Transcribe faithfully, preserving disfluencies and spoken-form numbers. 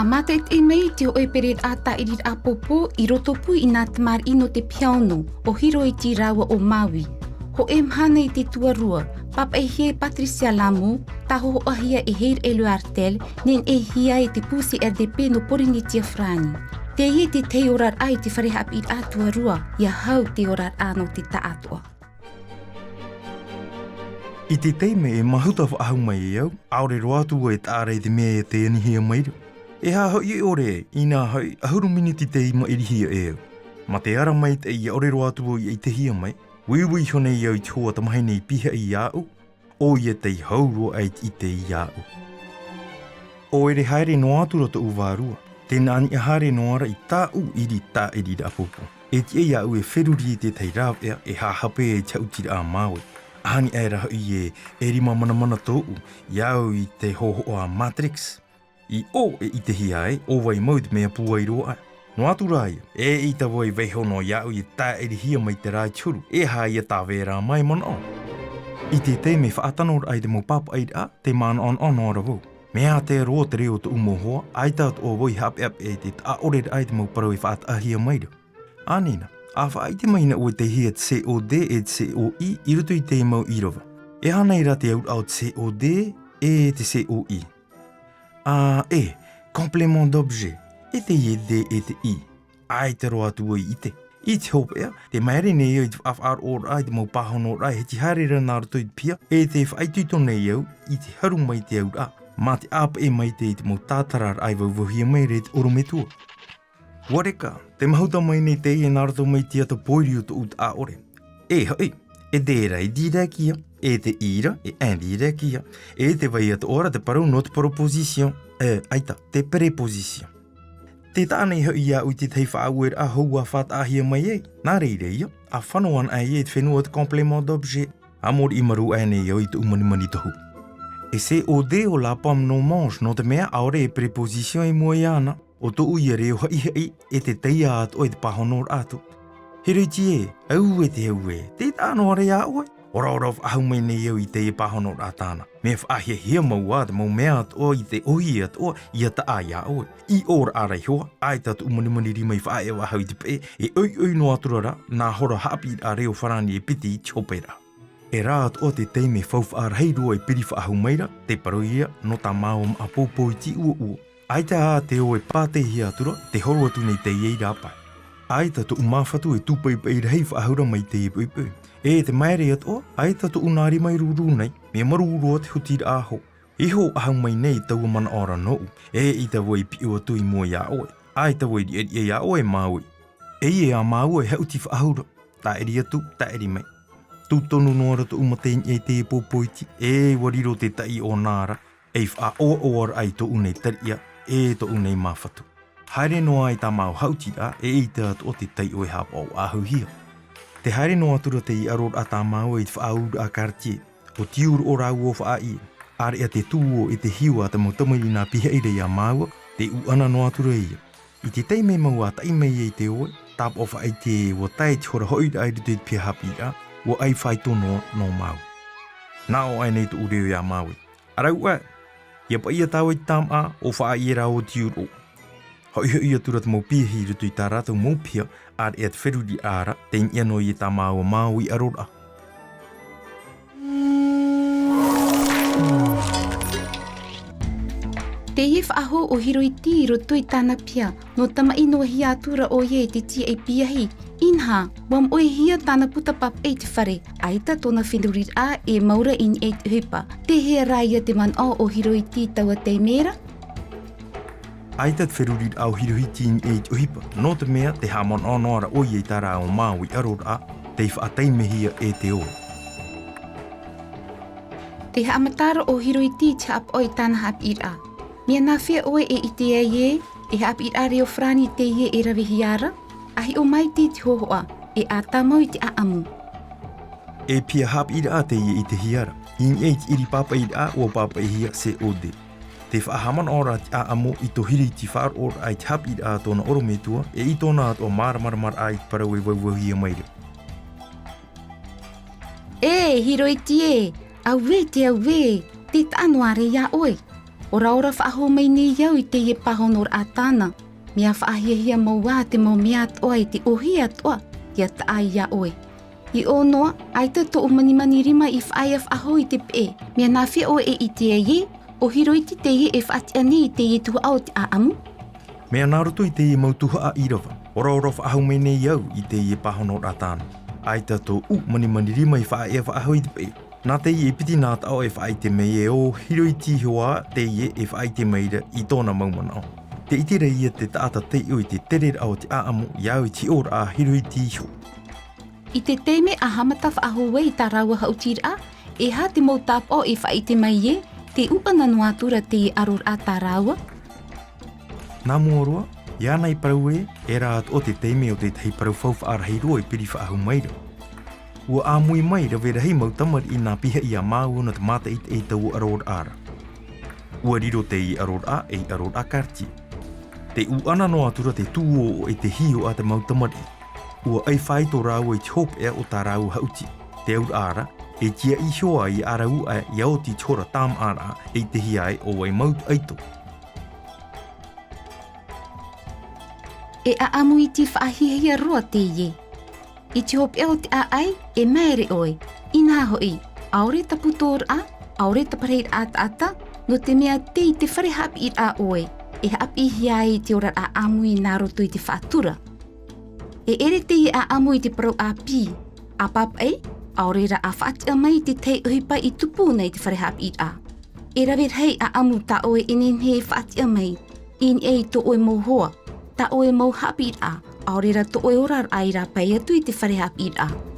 Mātaʻitaʻi mai te hōʻē pereraʻa tāʻiriraʻa pōpō i Rotopū i nā tamariʻi nō te piha ono, ʻo Hiroiti rāua ʻo Māui. Hōʻē mahana i te tuarua, pāpaʻihia e Patricia Lamo, tāhōhoʻahia e Heir Eluartel, neneʻihia e te pū C R D P nō Pōrīnetia Farāni. Teie te tahi oraraʻa i te fare haʻapiʻiraʻa tuarua, ʻia hau te oraraʻa nō te taʻatoʻa. I te taime e mahuta faʻahou mai ai au, ʻaore roa atu e taʻa ra i te mea e tē anihia mai ra. E aha hoʻi e ʻore ai, inā hoʻi, ʻahuru miniti tei maʻirihia e au. Mā te ara maitaʻi ʻaore roa atu i ʻitehia mai, uiui iho nei au i te hoa tamahine i pihaʻi iāʻu, ʻoia tei hau roa aʻe i te ʻite iāʻu. ʻO ʻere haere noa atu ra tōʻu vārua, tē nā niʻa haere noa ra i tāʻu ʻiri tāʻiriraʻa pōpō. E tiʻa iāʻu e feruri i te tahi rāveʻa e haʻahape ai te haʻutiraʻa a Māui. Ani aʻera hoʻi e, e rima manamana tōʻu, iāʻu i te hōhoʻa Matrix. I ʻō e ʻitehia ai, ʻo vai mau te mea pūai roa aʻe. Noa atu rā ia, eʻita vau e vaiiho noa iāʻu i tāʻirihia mai te rā i te huru, e aha ia tāvera mai manaʻo. I te taime faʻatano ra i te mau pāpaʻiraʻa, tē manaʻonaʻo noa ra vau. Mea ātea roa te reo o tōʻu mau hoa, ʻaita atoʻa vau i haʻapeʻapeʻa i te taʻaʻoreraʻa i te mau parau e faʻataʻahia mai ra. Anei na, ʻa faʻaʻite mai na ʻoe teie te C O D e te C O I i roto i te mau ʻīrava. E aha nei rā te auraʻa o te C O D e te C O I? Ā, e, complément d'objet, e teie D e te I. ʻAita roa atu vau i ʻite. I te hopeʻa, tē maere nei au i te faʻafaʻaroʻoraʻa i te mau pāhonoraʻa e hiti haere ra nā roto i te piha, e tē faʻaitoito nei au i te haru mai te auraʻa, mā te ʻāpeʻe maitaʻi i te mau tātararaʻa e vauvauhia mai ra e te ʻorometua. ʻUa reka, tē mahuta mai nei teie nā roto mai te ata pōiri o tōʻu taʻaʻore. E hoʻi, e D ra e direct ia, e te I ra e indirect ia, e te vai atoʻa ra te parau nō te proposition, e, ʻaita, te préposition. Tē taʻa nei hoʻi iāʻu i te tahi faʻaueraʻa hou ʻa faʻataʻahia mai ai, nā reira ia, ʻa fano ana aʻe ia i te fenua o te complément d'objet, ʻa mōriʻi marū aʻe nei au i tōʻu manimani tohu. E C O D ʻo la pomme nous mange, nō te mea ʻaore e préposition i mua iāna, ʻo tōʻu ia reo haʻihaʻi e te taiā atoʻa i te pāhonoraʻa atu. Hiroiti ē, auē te auē, tē taʻa noa ra iā ʻoe. ʻOraʻora faʻahou mai nei au i teie pāhonoraʻa tāna. Mea faʻahiahia mau ā te mau mea atoʻa i te ʻōhie atoʻa ʻia taʻa iā ʻoe. I ʻō ra ʻāraʻi hoa, ʻaita tōʻu manimani rima i faʻaea faʻahou i te peʻe, e ʻoiʻoi noa atu ra rā, nā hora haʻapiʻiraʻa reo farāni e piti i te hoperaʻa. E rā atoʻa te taime faufaʻa rahi roa e piri faʻahou mai ra, te parau ia nō tā māua maʻa pōpō iti ʻuoʻuo. ʻAita ā te ō e pātēhia atu ra, tē horo atu nei teie i rāpae. ʻAita tōʻu māfatu e tūpaipai rahi faʻahou ra mai teie poʻipoʻi. E tē maere atoʻa, ʻaita tōʻu nā rima e rūrū nei, mea marū roa te hutiraʻa hou. E hōʻē faʻahou mai nei taua manaʻo ra nōʻu, eʻita vau i piʻo atu i mua iā ʻoe, ʻaita vau i riʻariʻa iā ʻoe e Māui. Eia ā māua e haʻuti faʻahou ra, tāʻiri atu, tāʻiri mai. Tūtonu noa ra tōʻu mata i niʻa i teie pōpō iti, e ʻua riro te taiʻo nā ra, ei faʻaʻoaʻoaraʻa i tōʻu nei tariʻa, e tōʻu nei māfatu. Haere noa ai tā māua haʻutiraʻa, eʻita atoʻa te taiʻo e haʻapaʻo faʻahouhia. Tē haere noa atu ra teie aroraʻa tā māua i te faʻaūraʻa quartier, ʻo tiuroʻo rāua ʻo faʻaʻī, ʻāreʻa te tuō e te hiu a te mau tamariʻi nā pihaʻi ra iā māua, tē ʻūʻana noa atu ra ia. I te taime mau ʻa taʻi mai ai te ʻoe, tāpaʻo faʻaʻite ē ʻua tae te hora hoʻiraʻa i roto i te piha haʻapiʻiraʻa, ʻua ʻai faito noa nō māua. Nāʻō aʻe nei tōʻu reo iā Māui. ʻĀreʻa, ʻia paʻi ia tāua i te tāmaʻa, ʻo faʻaʻī rā ʻo tiuroʻo. Hoʻihoʻi atu ra te mau piahi i roto i tā rātou mau piha, ʻāreʻa te feruriraʻa ra, tei niʻa noa ia tā māua mau i aroraʻa. Teie faʻahou ʻo Hiroiti i roto i tāna piha, nō tamaʻi noa hia atu ra ʻoia i te tīaʻi piahi, inaha, ʻua moʻehia tāna puta pāpaʻi i te fare, ʻaita tōna feruriraʻa e mau ra i niʻa i te ʻohipa. Tē hea rā ia te manaʻo ʻo Hiroiti i taua taime ra? ʻAita te feruriraʻa ʻo Hiroiti i niʻa i te ʻohipa, nō te mea tē haʻamanaʻo noa ra ʻoia i tā rāua mau i aroraʻa, tei faʻataimehia e te ʻoe. Tē haʻamata ra ʻo Hiroiti i te haʻapaʻo i tāna haʻapiʻiraʻa. Mea nāfea ʻoe e ʻite ai ē, e haʻapiʻiraʻa reo farāni teie e ravehia ra, ʻa hiʻo mai i te hōhoʻa, e ʻātā mau i te ʻāʻamu. E piha haʻapiʻiraʻa teie i ʻitehia ra, i niʻa i te ʻiri pāpaʻiraʻa ʻua pāpaʻihia C O D. Tē faʻahaʻamanaʻo ra te ʻāʻamu i tō Hiroiti faʻaroʻoraʻa i te haʻapiʻiraʻa a tōna ʻorometua, e i tōna atoʻa māramaramaraʻa i te parau e vauvauhia mai ra. E, Hiroiti ē, auē te auē, tē taʻa noa ra iā ʻoe. ʻOraʻora faʻahou mai nei au i teie pāhonoraʻa tāna, mea faʻahiahia mau ā te mau mea atoʻa i te ʻōhie atoʻa, ʻia taʻa iā ʻoe. I ʻō noa, ʻaita tōʻu manimani rima i faʻaea faʻahou i te peʻe, mea nāfea ʻoe e ʻite ai ē, ʻo Hiroiti teie e faʻatiʻa nei i teie tuhaʻa o te ʻāʻamu? Mea nā roto i teie mau tuhaʻa ʻīrava, ʻoraʻora faʻahou mai nei au i teie pāhonoraʻa tāna. ʻAita tōʻu manimani rima i faʻaea faʻahou i te peʻe. Nā teie e piti nā taʻo e faʻaʻite mai ē ʻo Hiroiti iho ā teie e faʻaʻite mai ra i tōna mau manaʻo. Tē ʻite ra ïa te taʻata taiʻo i te tereraʻa o te ʻāʻamu ʻia au i te hiʻoraʻa a Hiroiti iho. I te taime a haʻamata faʻahou ai i tā rāua haʻutiraʻa, e aha te mau tāpaʻo e faʻaʻite mai ē, tē ʻuʻana noa atu ra teie ʻaroraʻa tā rāua? Nā mua roa, ʻia na i parau ē, e rā atoʻa te taime o te tahi parau faufaʻa rahi roa i piri faʻahou mai ra. ʻUa ʻāmui mai rave rahi mau tamariʻi nā pihaʻi iā māua nō te mātaʻitaʻi i taua ʻaroraʻa ra. ʻUa riro teie ʻaroraʻa ei ʻaroraʻa karate. Tē ʻuʻana noa atu ra te tūʻoʻo e te hiʻo a te mau tamariʻi. ʻUa ʻaifāito rāua i te hopeʻa o tā rāua haʻuti. Te auraʻa ra, e tiaʻi iho ā ʻia ʻaraʻu ʻia oti i te hora tāmāʻaraʻa, e ʻitehia ai ʻo vai mau ʻaito. E ʻāʻamu iti faʻahiahia roa teie. I te hopeʻa o te ʻāʻai, e māere ʻoe. Inaha hoʻi, ʻaore tapu tōraʻa, ʻaore taparahiraʻa taʻata, nō te mea tei te fare haʻapiʻiraʻa ʻoe, e haʻapiʻihia ai te oraraʻa ʻāmui nā roto i te faʻatura. E ʻere teie ʻāʻamu i te parau ʻāpī, ʻāpāpaʻi, ʻaore rā ʻa faʻatiʻa mai i te tahi ʻohipa i tupu nei i te fare haʻapiʻiraʻa. E rave rahi ʻāʻamu tā ʻoe e nehenehe e faʻatiʻa mai, i niʻa i tō ʻoe mau hoa, tā ʻoe mau haʻapiʻiraʻa, ʻaore rā tō ʻoe oraraʻa i rāpae atu i te fare haʻapiʻiraʻa.